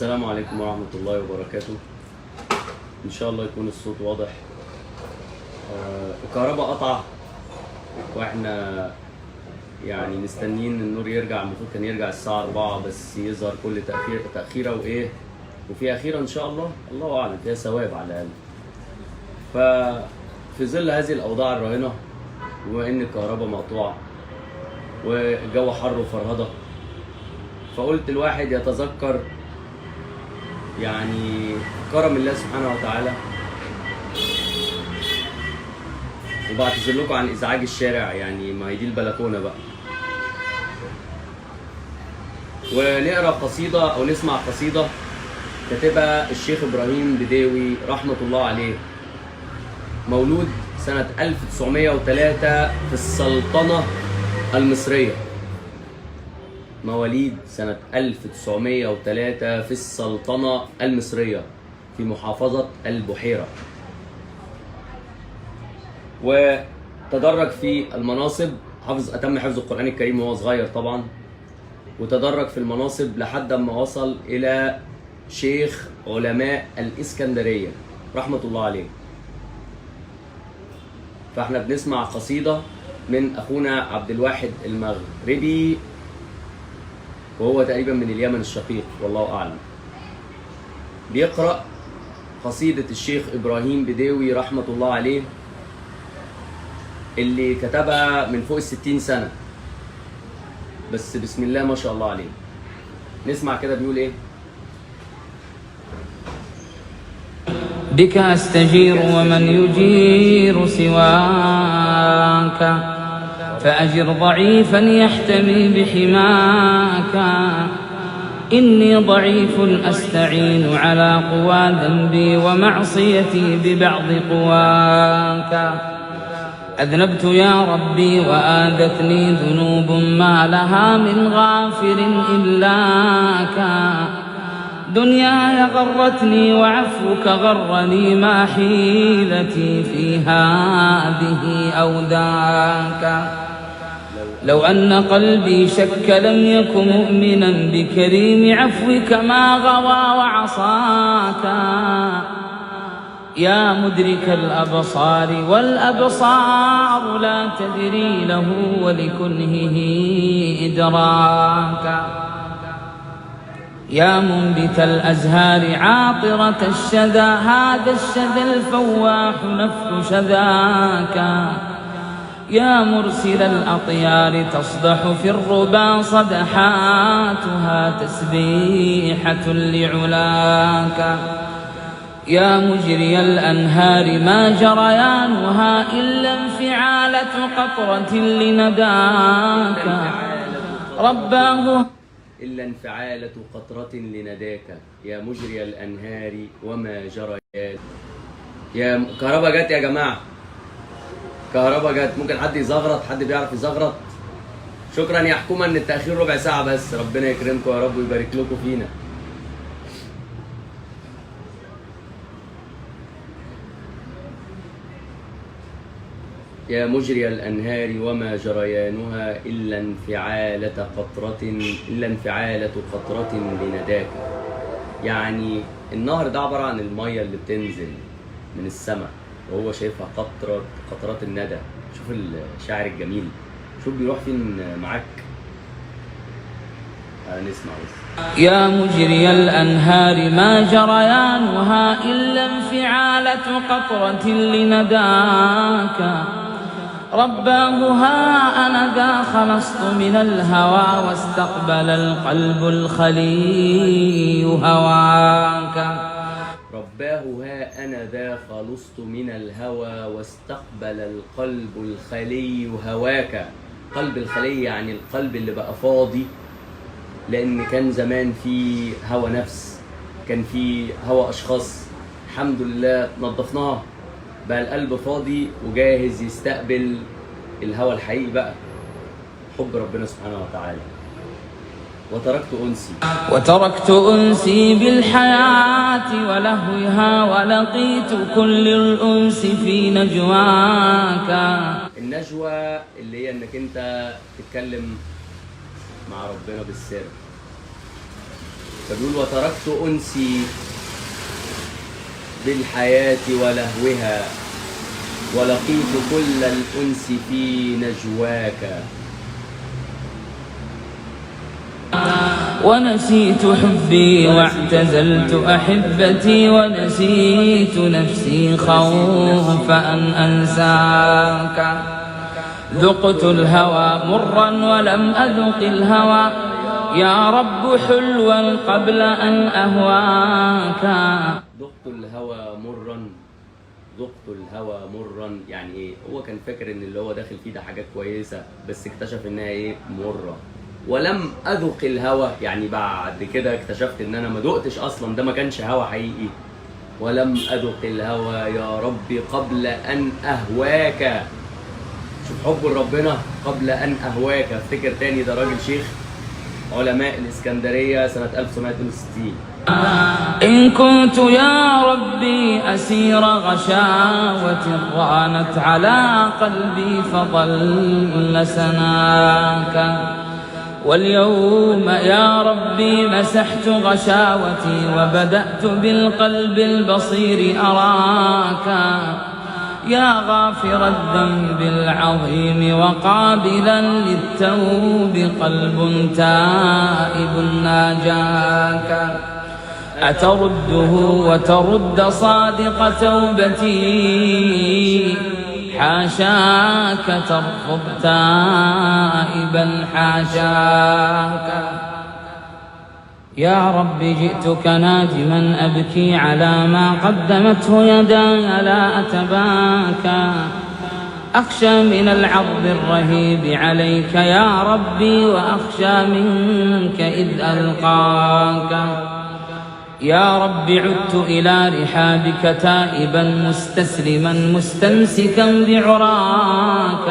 السلام عليكم ورحمة الله وبركاته. إن شاء الله يكون الصوت واضح. الكهرباء قطع وإحنا يعني مستنيين النور يرجع. المفروض كان يرجع الساعة 4، بس يظهر كل تأخير تأخيرة وإيه، وفي أخيرا إن شاء الله، الله أعلم، فيها ثواب على الأقل. ففي ظل هذه الأوضاع الراهنة، وبما إن الكهرباء مقطوعة والجو حر وفرهضة، فقلت الواحد يتذكر يعني كرم الله سبحانه وتعالى. وبعتذر لكم عن ازعاج الشارع، يعني ما هي دي البلكونه بقى. ونقرا قصيدة او نسمع قصيدة كاتبها الشيخ ابراهيم بديوي رحمه الله عليه، مولود سنة 1903 في السلطنة المصرية. مواليد سنة 1903 في السلطنة المصرية في محافظة البحيرة، وتدرج في المناصب. أتم حفظ القرآن الكريم وهو صغير طبعا، وتدرج في المناصب لحد ما وصل إلى شيخ علماء الإسكندرية رحمة الله عليه. فاحنا بنسمع قصيدة من أخونا عبد الواحد المغربي، وهو تقريبا من اليمن الشقيق والله أعلم. بيقرأ قصيدة الشيخ إبراهيم بديوي رحمة الله عليه، اللي كتبها من فوق 60 سنة، بس بسم الله ما شاء الله عليه. نسمع كده بيقول إيه. بك أستجير ومن يجير سواك، فأجر ضعيفا يحتمي بحماك. إني ضعيف أستعين على قوى ذنبي ومعصيتي ببعض قواك. أذنبت يا ربي وآذتني ذنوب ما لها من غافر إلاك. دنياي غرتني وعفوك غرني، ما حيلتي في هذه أو ذاك. لو أن قلبي شك لم يك مؤمنا بكريم عفوك ما غوى وعصاك. يا مدرك الأبصار والأبصار لا تدري له ولكنهه إدراك. يا منبت الأزهار عاطرة الشذا، هذا الشذا الفواح نفح شذاك. يا مرسل الأطيار تصدح في الربا صدحاتها تسبيحة لعلاك. يا مجري الأنهار ما جريانها إلا انفعالة قطرة لنداك. رباه إلا انفعالة قطرة لنداك. يا مجري الأنهار وما جريان. يا كهربا جت يا جماعة، كهربا جت. ممكن حد يزغرط؟ حد بيعرف يزغرط؟ شكرا يا حكومة ان التأخير ربع ساعة بس، ربنا يكرمكم يا رب ويبارك لكم فينا. يا مجري الأنهار وما جريانها إلا انفعالة قطرة، إلا انفعالة قطرة لنداك. يعني النهر ده عبارة عن المية اللي بتنزل من السماء، وهو شايفها قطرة، قطرات الندى. شوف الشاعر الجميل، شوف بيروح فين معاك. نسمع بس. يا مجري الأنهار ما جريانها إلا انفعالة قطرة لنداك. رباه ها أنا ذا خلصت من الهوى، واستقبل القلب الخلي هواك. رباه ها أنا ذا خلصت من الهوى، واستقبل القلب الخلي هواك. قلب الخلي يعني القلب اللي بقى فاضي، لأن كان زمان في هوى نفس، كان في هوى أشخاص. الحمد لله نظفناها، بقى القلب فاضي وجاهز يستقبل الهوى الحقيقي بقى، حب ربنا سبحانه وتعالى. وتركت أنسي، وتركت أنسي بالحياة ولهوها، ولقيت كل الأنس في نجواك. النجوى اللي هي انك انت تتكلم مع ربنا بالسر. فبيقول وتركت أنسي بالحياة ولهوها ولقيت كل الأنس في نجواك. ونسيت حبي واعتزلت أحبتي ونسيت نفسي خوف أن أنساك. ذقت الهوى مرا ولم أذق الهوى يا رب حلوا قبل أن أهواك. ذقت الهوى مرا، ذقت الهوى مرا، يعني ايه؟ هو كان فاكر ان اللي هو داخل فيه ده حاجة كويسة، بس اكتشف انها ايه؟ مرة. ولم اذق الهوى، يعني بعد كده اكتشفت ان انا ما دقتش اصلا، ده ما كانش هوى حقيقي. ولم اذق الهوى يا ربي قبل ان اهواك. شوف حبه لربنا، قبل ان اهواك. افتكر تاني، ده راجل شيخ علماء الاسكندرية سنة 1962. إن كنت يا ربي أسير غشاوة رانت على قلبي فظل سناك. واليوم يا ربي مسحت غشاوتي وبدأت بالقلب البصير أراك. يا غافر الذنب العظيم وقابلا للتوب قلب تائب ناجاك. أترده وترد صادق توبتي، حاشاك ترفض تائبا حاشاك. يا رب جئتك نادما أبكي على ما قدمته يداي لا أتباكى. أخشى من العرض الرهيب عليك يا ربي وأخشى منك إذ ألقاك. يا رب عدت إلى رحابك تائبا مستسلما مستمسكا بعراك.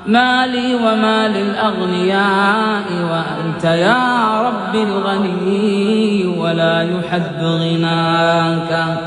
ما لي وما للأغنياء وأنت يا رب الغني ولا يحد غناك.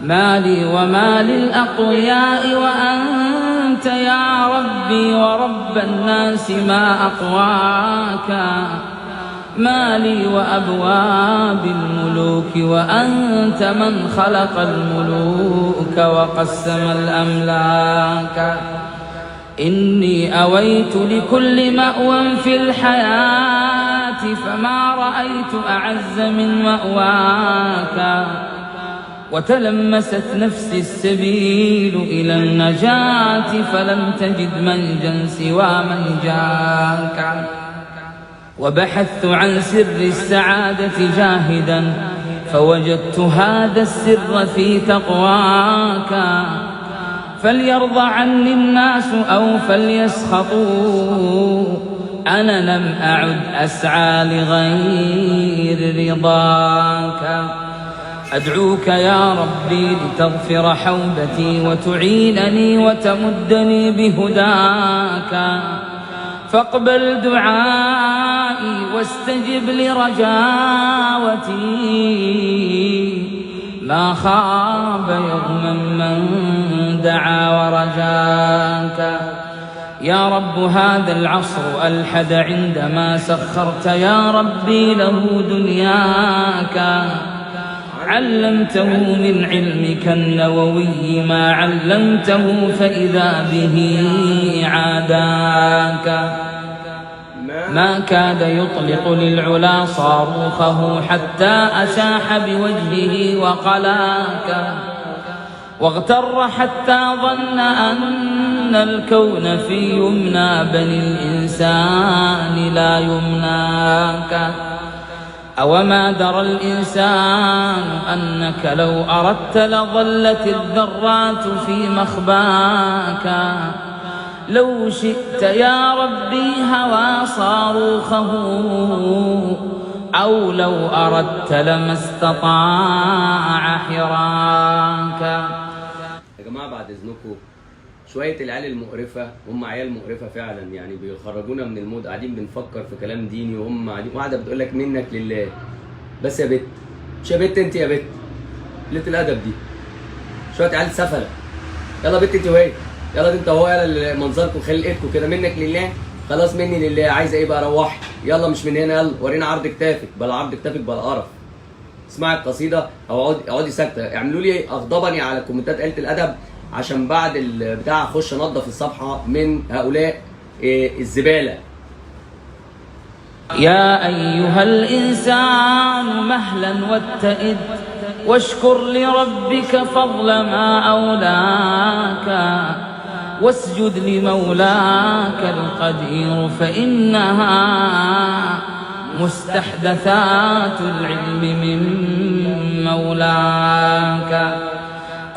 ما لي وما للأقوياء وأنت يا ربي ورب الناس ما أقواك. ما لي وأبواب الملوك وأنت من خلق الملوك وقسم الأملاك. إني أويت لكل مأوى في الحياة فما رأيت أعز من مأواك. وتلمست نفسي السبيل إلى النجاة فلم تجد منجا سوى منجاك. وبحثت عن سر السعادة جاهدا فوجدت هذا السر في تقواك. فليرضى عني الناس أو فليسخطوا، أنا لم أعد أسعى لغير رضاك. أدعوك يا ربي لتغفر حوبتي وتعينني وتمدني بهداك. فاقبل دعائي واستجب لرجاوتي، ما خاب يوما من دعا ورجاك. يا رب هذا العصر ألحد عندما سخرت يا ربي له دنياك. علمته من علمك النووي ما علمته فإذا به عاداك. ما كاد يطلق للعلا صاروخه حتى أشاح بوجهه وقلاك. واغتر حتى ظن أن الكون في يمنى بني الإنسان لا يمناك. أوما درى الإنسان أنك لو أردت لظلت الذرات في مخباك. لو شئت يا ربي هوى صاروخه، أو لو أردت لما استطاع حراك. يا جماعة بعد إذنكم، شوية العيال المقرفة، هم عيال مقرفة فعلا، يعني بيخرجونا من المود، قاعدين بنفكر في كلام ديني وهم قاعدين، واحدة بتقول لك منك لله. بس يا بت، مش يا بت انت يا بت، قلة الأدب دي. شوية عيال سفلة. يلا بت انت وهي، يلا انت وهو، يلا منظركم خلقتكم كده، منك لله. خلاص مني لله، عايزه ايه بقى؟ روحي يلا، مش من هنا، يلا ورينا عرض كتافك، بلا عرض كتافك بلا قرف. اسمعي القصيدة او اقعدي ساكته. اعملوا لي اغضبني على كومنتات قلة الادب، عشان بعد البتاع اخش انضف الصفحة من هؤلاء الزبالة. يا أيها الإنسان مهلا واتئد، واشكر لربك فضل ما أولاك، واسجد لمولاك القدير فإنها مستحدثات العلم من مولاك.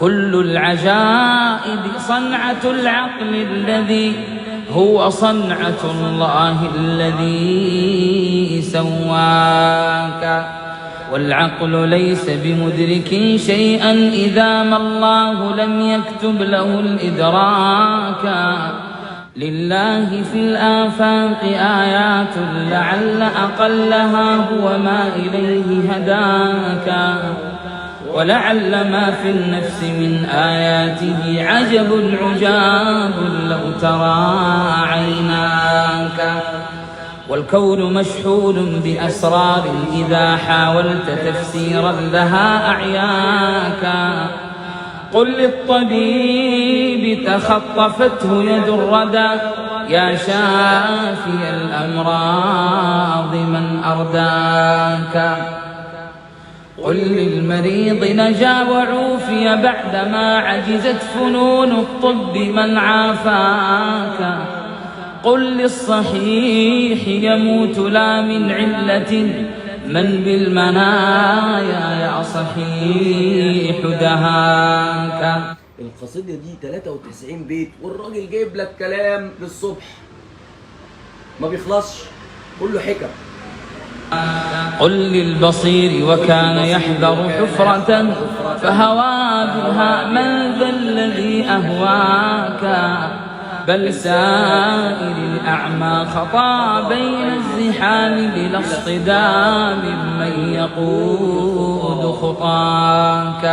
كل العجائب صنعة العقل الذي هو صنعة الله الذي سواك. والعقل ليس بمدرك شيئا إذا ما الله لم يكتب له الإدراك. لله في الآفاق آيات لعل أقلها هو ما إليه هداك، ولعل ما في النفس من آياته عجب عجاب لو ترى عيناك. والكون مشحون بأسرار إذا حاولت تفسيرا لها أعياك. قل للطبيب تخطفته يد الردى، يا شافي الأمراض من أرداك. قل للمريض نجا وعوفي بعدما عجزت فنون الطب من عافاك. قل للصحيح يموت لا من علة، من بالمنايا يا صحيح دهاك. القصيدة دي 93 بيت، والراجل جايب لك كلام للصبح ما بيخلصش، كله حكم. قل للبصير وكان يحذر حفرة، فهوى بها من ذا الذي أهواك. بل سائر الأعمى خطا بين الزحام بلا اصطدام من يقود خطاك.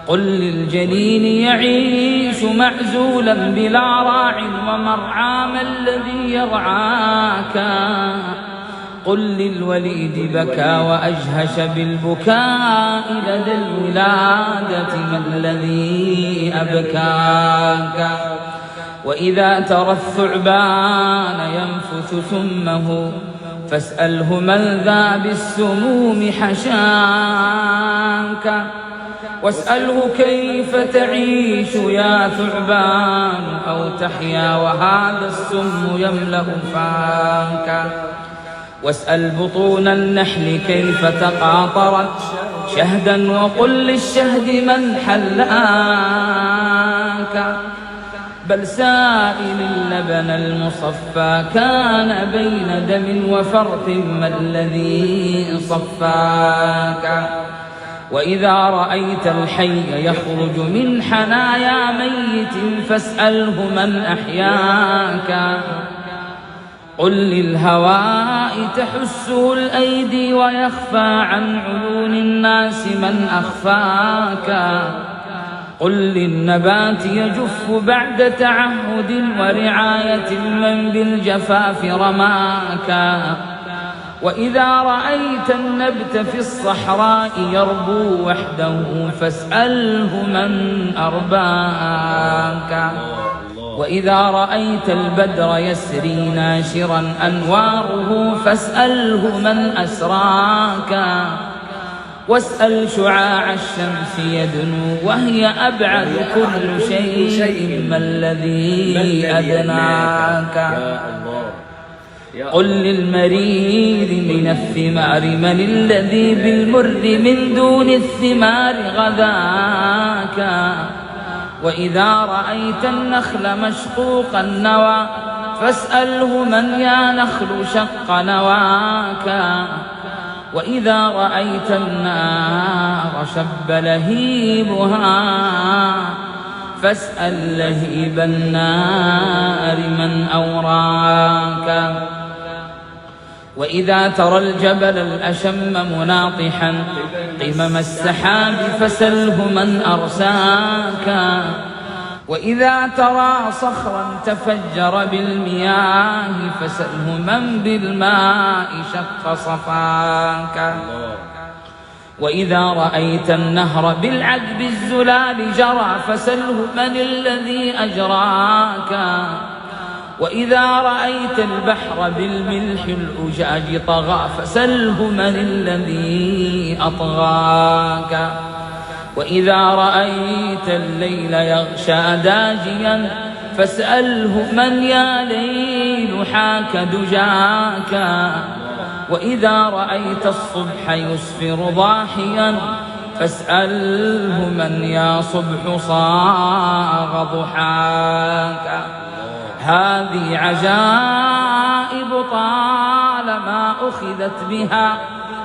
قل للجنين يعيش معزولا بلا راع ومرعى ما الذي يرعاك. قل للوليد بكى وأجهش بالبكاء لدى الولادة ما الذي أبكاك. وإذا ترى الثعبان ينفث سمه فاسأله من ذا بالسموم حشاك. واسأله كيف تعيش يا ثعبان أو تحيا وهذا السم يملأ فاك. واسأل بطون النحل كيف تقاطرت شهدا، وقل للشهد من حلاك. بل سائل اللبن المصفى كان بين دم وفرث ما الذي صفاك. وإذا رأيت الحي يخرج من حنايا ميت فاسأله من أحياك. قل للهواء تحسه الأيدي ويخفى عن عيون الناس من أخفاك. قل للنبات يجف بعد تعهد ورعاية من بالجفاف رماك. وإذا رأيت النبت في الصحراء يربو وحده فاسأله من أرباك. وإذا رأيت البدر يسري ناشرا أنواره فاسأله من أسراك. واسأل شعاع الشمس يدنو وهي أبعد كل شيء ما الذي أدناك. قل للمرير من الثمار من الذي بالمر من دون الثمار غذاك. وإذا رأيت النخل مشقوق النوى فاسأله من يا نخل شق نواك. وإذا رأيت النار شب لهيبها فاسأل لهيب النار من أوراك. وإذا ترى الجبل الأشم مناطحا قمم السحاب فسله من أرساك. وإذا ترى صخرا تفجر بالمياه فسأله من بالماء شق صفاك. وإذا رأيت النهر بالعذب الزلال جرى فسله من الذي أجراك. وإذا رأيت البحر بالملح الأجاج طغى فسله من الذي أطغاك. وإذا رأيت الليل يغشى داجيا فاسأله من يا ليل حاك دجاك. وإذا رأيت الصبح يسفر ضاحيا فاسأله من يا صبح صاغ ضحاك. هذه عجائب طالما أخذت بها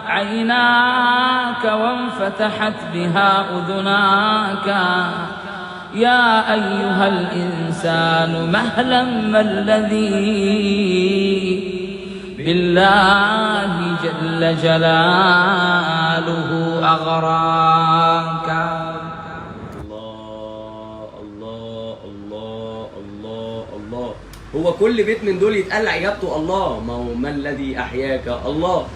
عيناك وانفتحت بها أذناك. يا أيها الإنسان مهلا ما الذي بالله جل جلاله أغراك. الله الله الله الله الله. هو كل بيت من دول يتقلع إجابته الله. ما هو ما الذي أحياك؟ الله.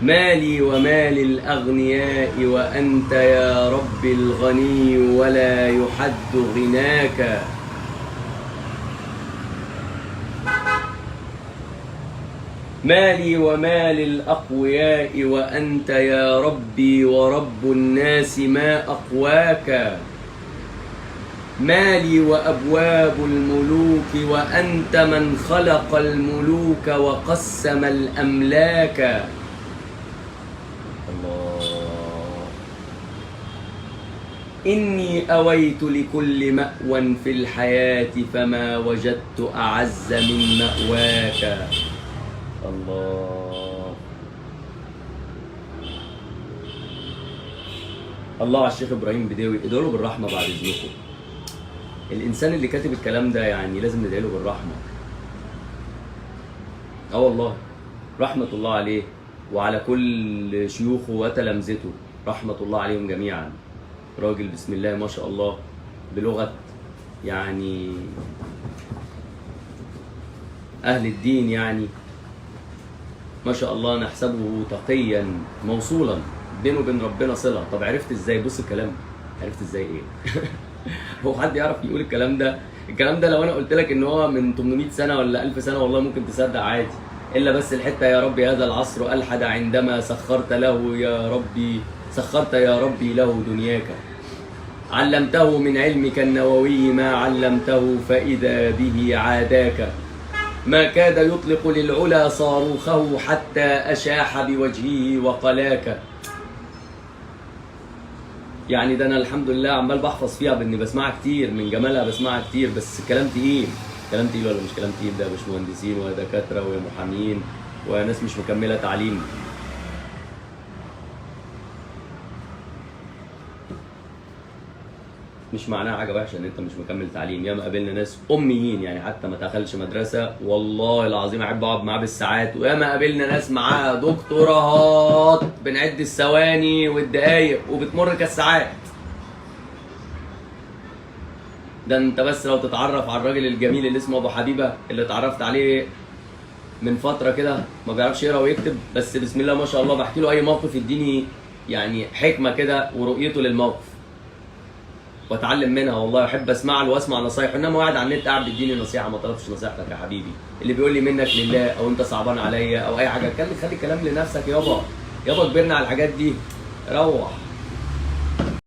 مالي ومال الأغنياء وأنت يا رب الغني ولا يحد غناك. مالي ومال الأقوياء وأنت يا ربي ورب الناس ما أقواك. مالي وأبواب الملوك وأنت من خلق الملوك وقسم الأملاك. الله. إني أويت لكل مأوى في الحياة فما وجدت أعز من مأواك. الله الله على الشيخ إبراهيم بديوي، ادعوا له بالرحمة بعد إذنكم. الإنسان اللي كاتب الكلام ده يعني لازم ندعي له بالرحمة. والله رحمة الله عليه وعلى كل شيوخه وتلامذته، رحمة الله عليهم جميعا. راجل بسم الله ما شاء الله، بلغة يعني أهل الدين، يعني ما شاء الله نحسبه تقيا موصولا بينه وبين ربنا صلة. طب عرفت ازاي؟ بص الكلام، عرفت ازاي ايه؟ هو حد يعرف يقول الكلام ده؟ الكلام ده لو انا قلت لك ان هو من 800 سنة ولا 1000 سنة والله ممكن تصدق عادي، الا بس الحتة يا ربي هذا العصر ألحد عندما سخرت له يا ربي، سخرت يا ربي له دنياك، علمته من علمك النووي ما علمته فإذا به عاداك، ما كاد يطلق للعلا صاروخه حتى أشاح بوجهه وقلاك. يعني ده أنا الحمد لله عمال بحفظ فيها بإني بسمعها كتير، من جمالها بسمعها كتير، بس كلام تقيل. كلام تقيل ولا مش كلام تقيل؟ ده مش مهندسين ودكاترة ومحامين وناس مش مكملة تعليم. مش معناها حاجة وحشة ان انت مش مكمل تعليم. ياما قابلنا ناس اميين يعني حتى ما دخلش مدرسه، والله العظيم احب اقعد معاه بالساعات. وياما قابلنا ناس معاها دكتوراهات بنعد الثواني والدقايق وبتمر كالساعات. ده انت بس لو تتعرف على الراجل الجميل اللي اسمه ابو حبيبه اللي اتعرفت عليه من فترة كده، ما بيعرفش يقرا ويكتب، بس بسم الله ما شاء الله بحكي له اي موقف يديني يعني حكمه كده ورؤيته للموقف واتعلم منها. والله احب اسمع له واسمع نصايحه، انما قاعد على النت قاعد بيديني نصيحة، ما طلبتش نصيحتك يا حبيبي. اللي بيقول لي منك لله او انت صعبان عليا او اي حاجة، خلي الكلام لنفسك يابا. يابا كبرنا على الحاجات دي، روح.